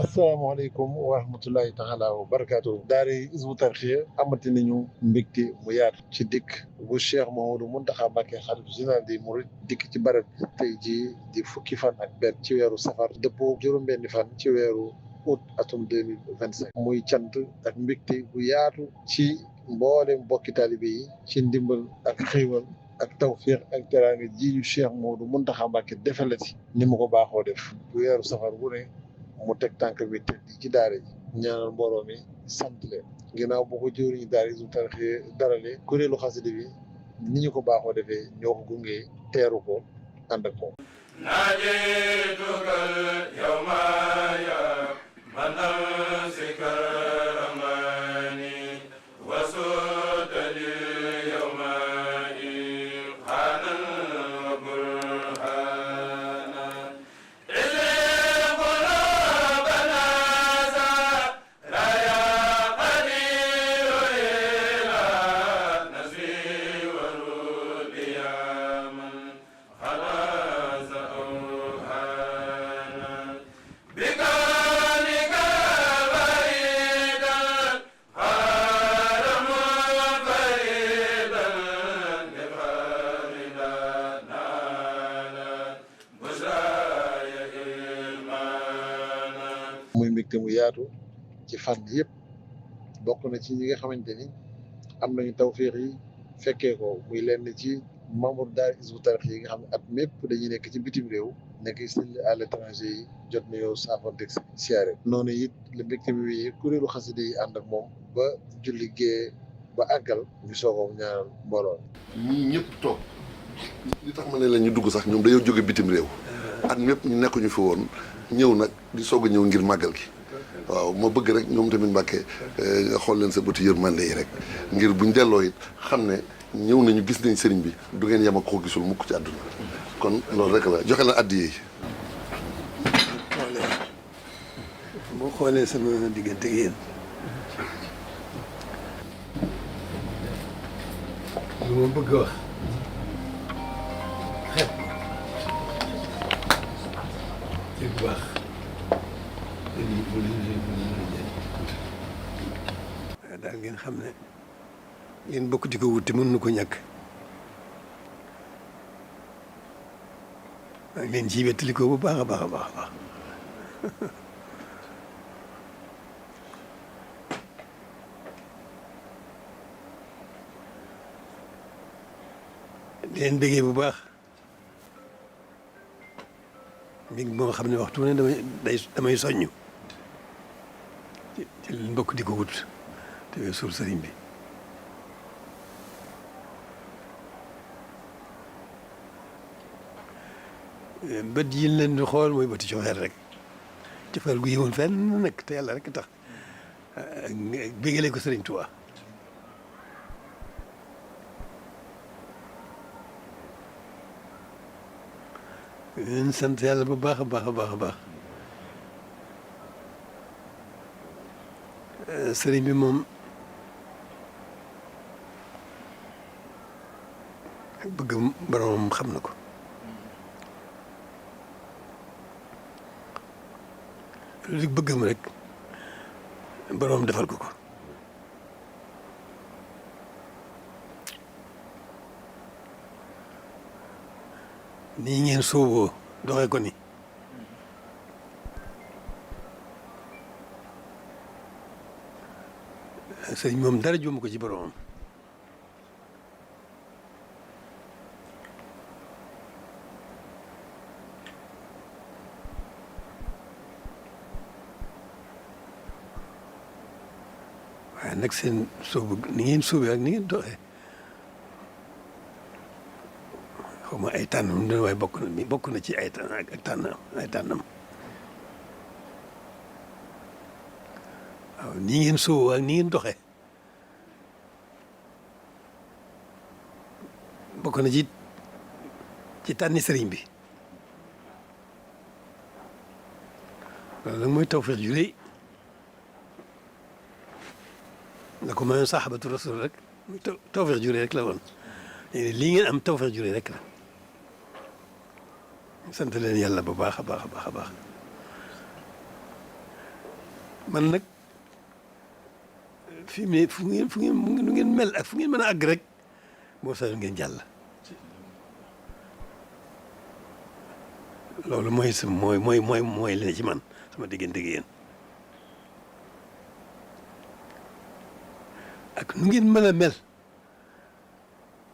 asalaamaaleykum wa rahmatullahi taala wa barakaatu. daara Hizbut Tarqiyyah amati nañu mbégte mu yaatu ci dikk bu Cheikh Mouhamadou Mountakha Mbacké xalifa général des mourides dikk ci barab bi tey jii di fukki fan ak benn ci weeru safar dëppoo juróom-benni fan ci weeru août atum 2025 muy cant ak mbégte bu yaatu ci mboolem mbokki taalibe yi ci ndimbal ak xéewal ak tawfiix ak teraanga ji yu Cheikh Mouhamadou Mountakha Mbacké defalati ni mu ko baaxoo def bu weeru safar bu ne mu teg tànk bi tëdd ci daara ji ñaanal mbooloo mi sant leen ginnaaw boo ko jëwriñu daara Hizbut Tarqiyyah darale kuréelu xasida bi ni ñu ko baaxoo defee ñoo ko gungee teeru ko ànd ak moom naajeytukal yawma ya man amsika ramani wasutali yawma xaanan wa burhana muy mbégte mu yaatu ci fànn yëpp bokk na ci ñi nga xamante ni am nañu tawféex yi fekkee ko muy lenn ci membre daara Hizbut Tarqiyyah yi nga xam ne at mépp dañuy nekk ci bitim réew nekk ci à l'étranger yi jot na yow saafonteeg siyaare noonu it la mbégte mi wéyee kuréelu xasida yi ànd ak moom ba julli gée ba àggal ñu soogoo ñaanal mbooloo ñii ñëpp toog li tax ma ne la ñu dugg sax ñoom dañoo jóge bitim réew at mépp ñu nekkuñu fi woon ñëw nag di soog a ñëw ngir màggal gi waaw ma bëgg rek ñoom tamit Mbàkke nga xool leen sa bëti yërmande yi rek ngir buñ delloo it xam ne ñëw nañu gis nañ sëriñ bi du ngeen yem ak ko gisul mukk ci àdduna kon loolu rek la joxe la addi yi boo xoolee sama diggante ak yéen lu ma bëgg a wax xeet ci bu baax waaye daal ngeen xam ne ngeen bokk di ko wut te mën na ko ñàkk maa ngi leen ciy wettali ko bu baax a baax a baax a baax di leen bëggee bu baax mbir moo xam ne waxtu ne damay soññ ci leen bokk di ko wut te weesul sëriñ bi bët yi leen di xool mooy bëti cofeel rek cofeel gu yëwoon fenn nag te yàlla rek tax bëggale ko sëriñ Tuubaa leen sant yàlla bu baax a baax a baax a baax sëriñ bi moom bëgg boromam xam na ko li bëggam rek boromam defal ko ko nii ngeen sooboo doxee ko ni sëriñ moom dara jomb ko ci boromam waaye nag seen soobu ni ngeen soobee ak ni ngeen doxee xaw ma ay tànnam dina waaye bokk na ci ay tànn ak tànnam waaw nii ngeen sooboo ak ni ngeen doxee bokk na ci tànni sëriñ bi loolu nag mooy tawfeex ju rëy na ko mayoon saxaabatu rasul rek tawfeex ju rëy rek la woon lii ngeen am tawfeex ju rëy rek la sant leen yàlla bu baax a baax a baax a baax man nag fi mu ne fu ngeen mel ak fu ngeen mën a àgg rek moo sax ngeen jàll. loolu mooy li ne ci man sama diggante ak yéen ak nu ngeen mën a mel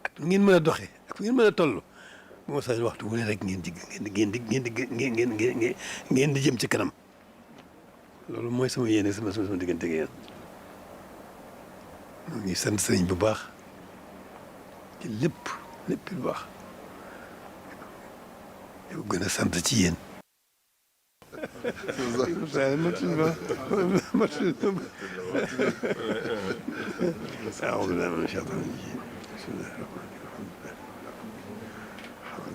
ak nu ngeen mën a doxe ak fu ngeen mën a toll moo sax waxtu wu ne rek ngeen di jëm ci kanam loolu mooy sama yéene sama diggante ak yéen. maa ngi sant sëriñ bu baax ci lépp lu baax yow gën a sant ci yéen. أعوذ بالله من الشيطان الرجيم بسم الله الرحمن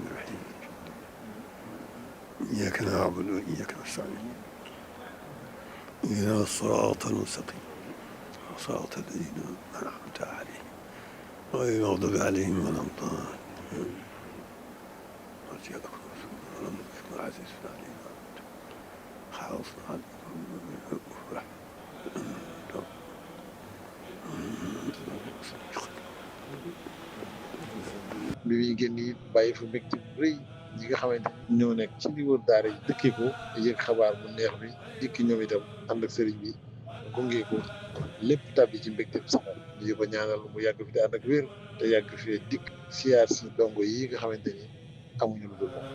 الرحيم إياك نعبد وإياك نستعين اهدنا الصراط المستقيم صراط الذين أنعمت عليهم غير المغضوب عليهم ولا الضالين عزيز عليهم خاص bi muy génn it bàyyi fa mbégte bu rëy ñi nga xamante ni ñoo nekk ci li wër daara yi dëkkee ko yëg xabaar bu neex bi dikki ñoom itam ànd ak sëriñ bi gunge ko lépp tàbbi ci mbégte bi saxal di ko ñaanal mu yàgg fi te ànd ak wér te yàgg fi dikk siyaar si dongo yi nga xamante ni amuñu lu dul moom